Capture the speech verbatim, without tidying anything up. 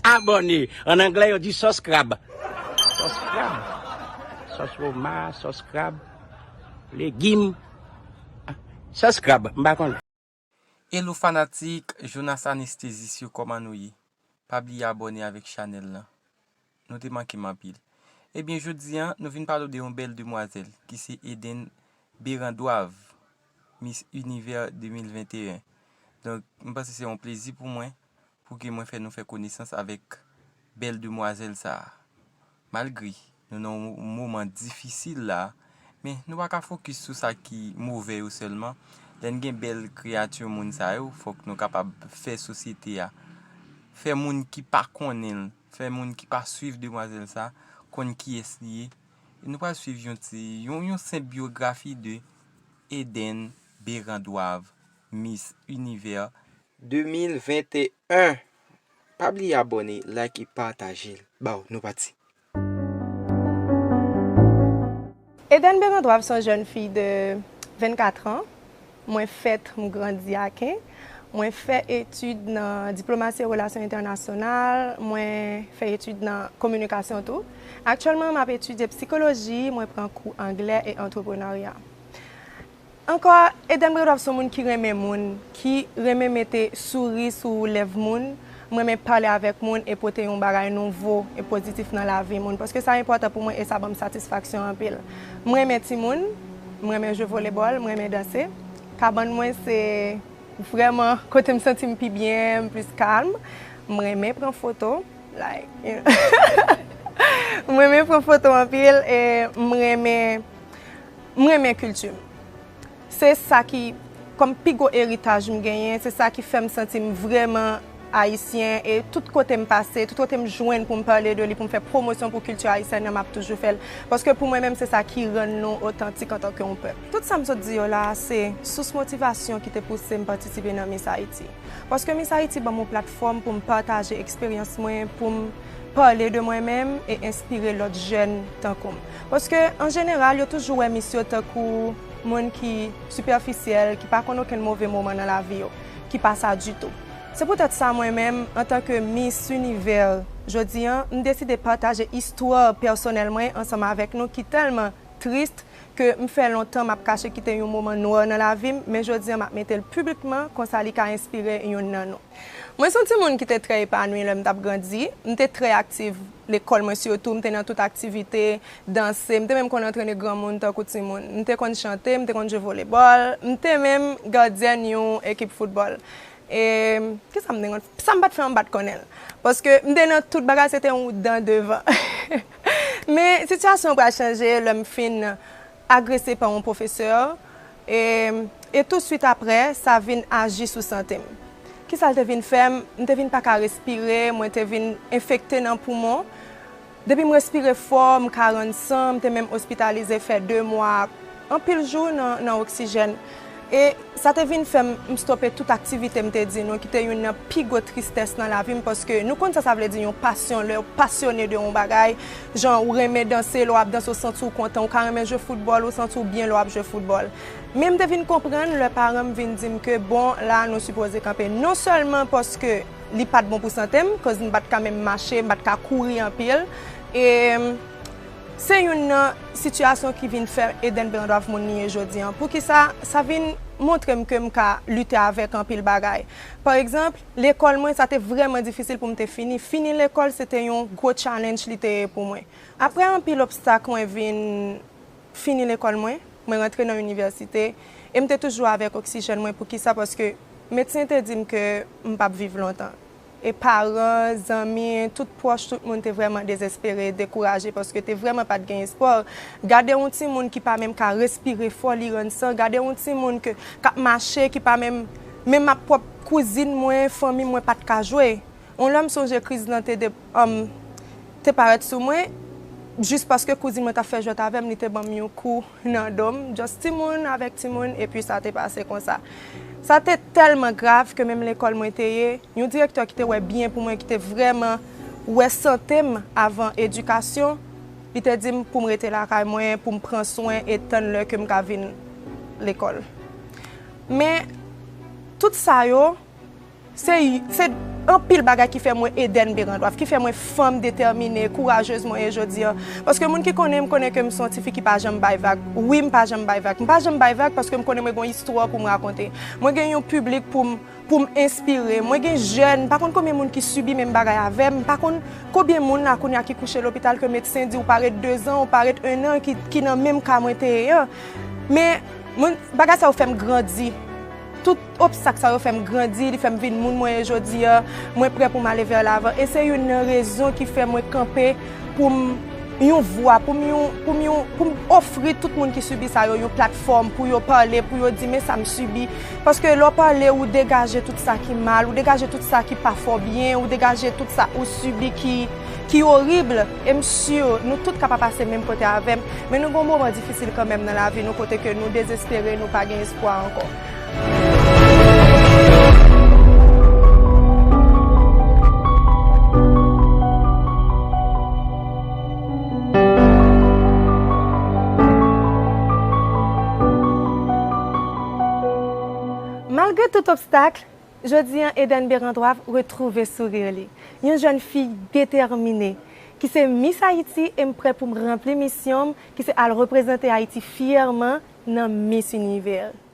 Abòne. An anglè, yo di sòs krab. Sòs krab. Sòs woma, sòs krab. Legim. Ah, sòs krab, m pa konnen. Hello fanatik Jonas Anesthésiste yo, kòman nou ye? Pa bliye abòne avèk chanèl lan. Nou te manke m anpil. Ebyen, jodi a, nou vin pale w de yon bèl demwazèl, ki se Eden Berandwav, Miss Univers de mil venteyen. Donk, m panse se yon plezi pou mwen, pou ke mwen fè nou fè konesans avèk bèl demwazèl sa a. Malgre nou nan yon moman difisil la, men nou pa ka fokis sou sa ki move yo sèlman. Lè n gen bèl kreyati moun sa yo, fòk nou kapab fè sosyete a, fè moun ki pa konnen l, fè moun ki pa swiv demwazèl sa, konn kiyès li ye. E nou pral swiv yon ti, yon, yon senp byografi de Eden Berandwav, Miss Univers de mil venteyen. Pa bliye abòne, like e pataje l. Baw, nou pati. Eden Berandwav se yon jèn fi de vennkat an. Mwen fèt, m grandi Aken. Mwen fè etid nan diplomasi e relasyon entènasyonal. Mwen fè etid nan kominikasyon tou. Aktyèlman, m ap etidye psikoloji. Mwen pran kou anglè e antreprenarya. Ankò, Eden Berandwav se yon moun ki renmen moun, ki renmen mete souri sou lèv moun. Mwen renmen pale avèk moun e pote yon bagay nouvo e pozitif nan lavi moun, paske sa enpòtan pou mwen e sa ban m satisfaksyon anpil. Mwen renmen timoun, mwen renmen jwe volebòl, mwen renmen danse. Kabann mwen se vrèman kote m santi m pi byen, m plis kalm. Mwen renmen pran foto, like, you know. Mwen renmen pran foto anpil e mwen renmen, mwen renmen kilti m. Se sa ki, kòm pi gwo eritaj m genyen, se sa ki fè m santi m vrèman ayisyen e tout kote m pase, tout kote m jwenn pou m pale de li, pou m fè pwomosyon pou kilti ayisyèn nan, m ap toujou fè l. Paske pou mwen menm, se sa ki rann nou otantik antanke yon pèp. Tout sa m sot di yo la a, se sous motivasyon ki te pouse m patisipe nan Miss Haiti. Paske Miss Haiti ban m yon platfòm pou m pataje eksperyans mwen, pou m pale de mwen menm e enspire lòt jèn tankou m. Paske, an jeneral, yo toujou wè Miss yo tankou moun ki sipèfisyèl, ki pa konn okenn move moman nan lavi yo, ki pa sa ditou. Se poutèt sa, mwen menm, antanke Miss Univers, jodi a, m deside pataje istwa pèsonèl mwen ansanm avèk nou ki tèlman tris ke m fè lontan m ap kache kite yon moman nwa nan lavi m, men jodi a m ap mete l piblikman, konsa li ka enspire youn nan nou. Mwen se yon timoun ki te trè epanwi lè m t ap grandi. M te trè aktiv lekòl mwen sitou, m te nan tout aktivite, danse, m te menm konn antrene granmoun tankou timoun. M te konn chante, m te konn jwe volebòl, m te menm gadyèn yon ekip foutbòl. E kisa m te konn, sa m pa t fè an m pa t konnen l. Paske m te nan tout bagay, se te yon dan devan. Men sitiyasyon an pral chanje lè m fin agrese pa yon pwofesè, e, e tousuit apre, sa vin aji sou sante m. Kisa l te vin fè m? M te vin pa ka respire, mwen te vin enfekte nan poumon. Depi m respire fò, m ka rann san, m te menm ospitalize fè de mwa, anpil jou nan, nan oksijèn. E sa te vin fè m, m stope tout aktivite m te di nou, ki te youn nan pi gwo tristès nan lavi m, paske nou konn sa sa vle di yon pasyon, lè w pasyone de yon bagay, jan ou renmen danse, lè w ap danse, ou santi w kontan, ou ka renmen jwe foutbòl, ou santi w byen lè w ap jwe foutbòl. Men m te vin konprann lè paran m vin di m ke, bon, la, nou sipoze kanpe. Non sèlman paske li pa t bon pou sante m, koz m pa t ka menm mache, m pa t ka kouri anpil. E se youn nan sitiyasyon ki vin fè Eden Berandwav moun li ye jodi a. Poukisa? Sa vin montre m ke m ka lite avèk anpil bagay. Pa egzanp, lekòl mwen, sa te vrèman difisil pou m te fini. Fini lekòl, se te yon gwo challenge li te ye pou mwen. Apre anpil obstak, mwen vin fini lekòl mwen, mwen rantre nan inivèsite, e m te toujou avèk oksijèn mwen. Poukisa? Paske medsen te di m ke m p ap viv lontan. E paran, zanmi, tout pwòch, tout moun te vrèman dezespere, dekouraje, paske te vrèman pa t gen espwa. Gade yon timoun ki pa menm ka respire fò, li rann san. Gade yon timoun ke, k ap mache, ki pa menm, menm ak pwòp kouzin mwen, fanmi mwen pa t ka jwe. Yon lè m sonje kriz lan te de, um, te parèt sou mwen, jis paske kouzin mwen t ap fè jwèt avè m, li te ban m yon kou nan do m, just timoun avèk timoun, epi sa te pase konsa. Sa te tèlman grav ke menm lekòl mwen te ye, yon direktè ki te wè byen pou mwen, ki te vrèman wè sante m avan edikasyon, li te di m pou m rete lakay mwen, pou m pran swen e tann lè ke m ka vin lekòl. Men, tout sa yo, Se, se anpil bagay ki fè mwen Edène Berandwaf, ki fè mwen fanm detèmine, kourajez mwen ye jodi a. Paske moun ki konnen m, konnen ke m se yon tifi ki pa janm bay vag. Wi, m pa janm bay vag. M pa janm bay vag paske m konnen mwen gen yon istwa pou m rakonte. Mwen gen yon piblik pou m, pou m enspire. Mwen gen jèn, m pa konn konbyen moun ki sibi menm bagay avè m. M pa konn konbyen moun la kounye a ki kouche lopital ke medsen di ou pa ret dezan, ou pa ret ennan, ki, ki nan menm ka mwen te ye an. Men, mwen, bagay sa yo fè m grandi. Tout obstak sa yo fè m grandi, li fè m vin moun mwen ye jodi a. Mwen prè pou m ale vè lavan. E se youn nan rezon ki fè mwen kanpe pou m yon vwa, pou m yon, pou m yon, pou m ofri tout moun ki sibi sa yo yon platfòm pou yo pale, pou yo di, "Men sa m sibi." Paske lè w pale, ou degaje tout sa ki mal, ou degaje tout sa ki pa fè w byen, ou degaje tout sa ou sibi ki, ki orib. E m si nou tout ka pa pase menm kote avè m, men nou gen yon moman difisil kanmenm nan lavi nou, kote ke nou dezespere, nou pa gen espwa ankò. Malgre tout obstak, jodi an Edène Berandwaf retwouve souri li. Yon jèn fi detèmine, ki se Miss Haïti, e m prè pou m ranpli misyon m, ki se al reprezante Ayiti fyèman nan Miss Univers.